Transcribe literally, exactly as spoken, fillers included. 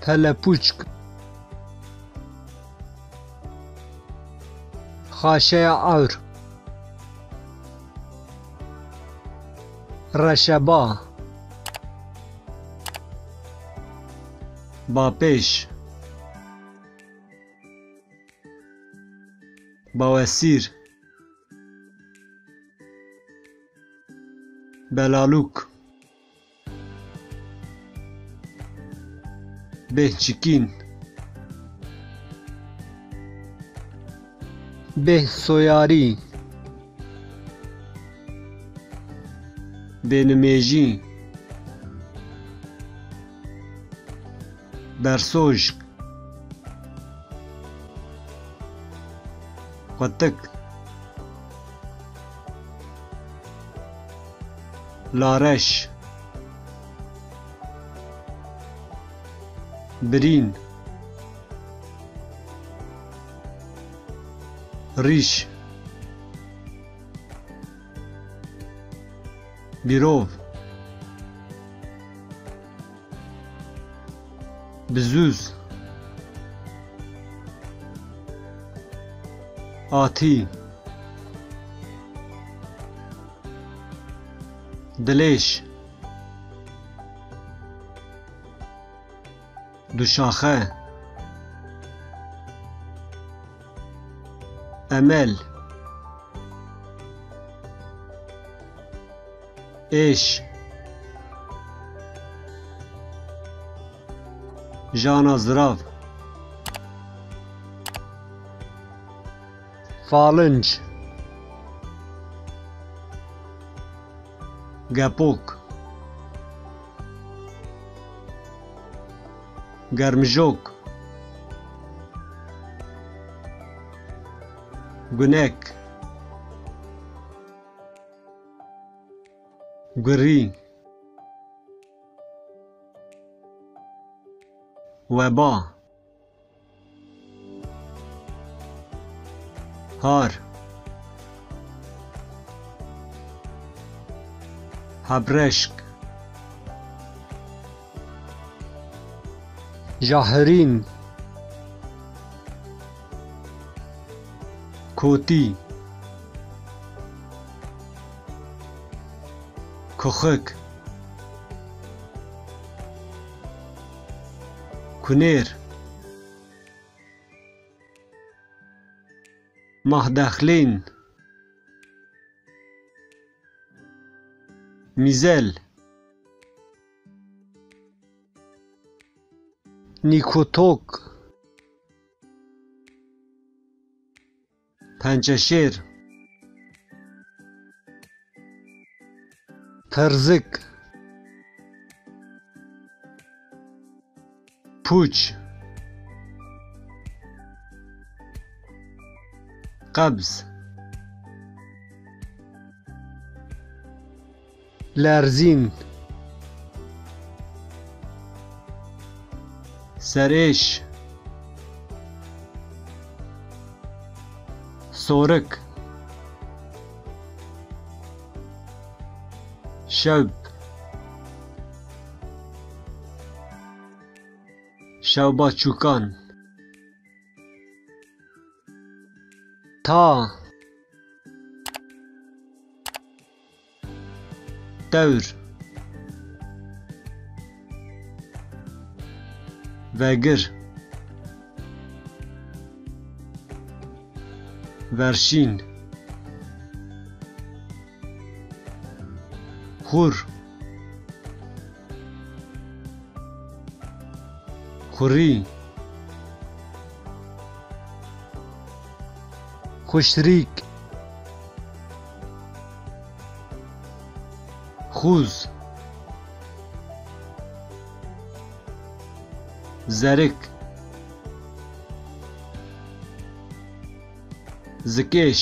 Pelepûçk. Xaşeya ewr. Reşeba. Bapêş. Bawesîr. Belalûk. Bêhçikîn. Bêhsoyarî. Bênimêjî. Bersojk. Qutik. Lareş. Birîn. Rîş. Birov. Bizûz. Atî. Dilêş. Duşaxe. Emel. Êş. Jana zirav. Falinc. Gepok. Germijok. Gunek. Gurî. Weba. Har. Hebreşk. Jahirîn. Kotî. Kuxik. Kunêr. Mahdexlên. Mîzel. Nîkotok. Pençeşêr. Terzik. Pûç. Qebz. Lerzîn. Serêş. Sorik. Şewb. Şewba çûkan. Ta. Tewr. Vegir. Verşîn. Xur. Xurî. Xuşrîk. Xûz. Zerik. Zikêş.